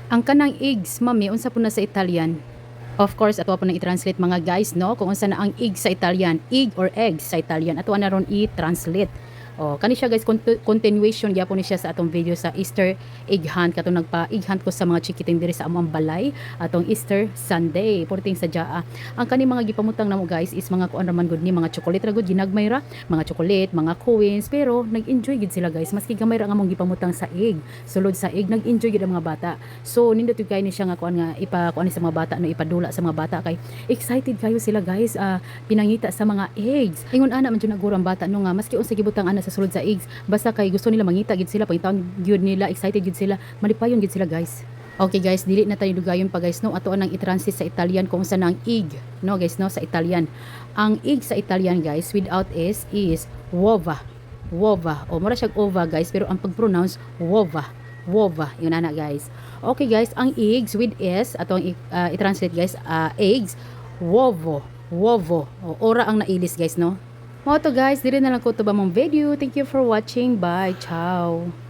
Ang kanang eggs, mami, unsa po na sa Italian? Of course, ato po nang i-translate, mga guys, no? Kung unsa na ang egg sa Italian, egg or eggs sa Italian, ato na ron i-translate. Oh, kani siya, guys, continuation gyapon ni siya sa atong video sa Easter egg hunt, katong nagpa egg hunt ko sa mga chikiting diri sa among balay atong Easter Sunday. Perting sadyaa. Ang kani mga gipamutang namo, guys, is mga kuan raman gud ni, mga chocolate ra gud, ginagmay ra, mga chocolate, mga coins, pero nag-enjoy gid sila, guys. Maski gamay ra nga among gipamutang sa egg. Sulod sa egg, nag-enjoy gid ang mga bata. So nindot gyud kay ni siya nga kuan nga ipa kuan ni sa mga bata, no, ipadula sa mga bata kay excited kayo sila, guys, pinangita sa mga eggs. Ingon ana man jud naguro ang bata, no, nga maski unsa gibutang ana sa sulod sa eggs, basta kay gusto nila, mangita gid sila, pangitaon gyud nila, excited gid sila, malipayon gid sila, guys. Okay guys, dili na tayo dugayon pa, guys, no. Ato nang i-translate sa Italian kung unsa na ang egg, no, guys, no, sa Italian. Ang egg sa Italian, guys, without S is uova. Uova. O mura siya ova, guys, pero ang pag-pronounce, uova. Uova, yun ana, guys. Okay guys, ang eggs with S atong i-translate, guys, eggs, uovo, uovo. O ora ang nailis, guys, no. Mao to, guys, diri na lang ko to ba mong video. Thank you for watching. Bye. Ciao.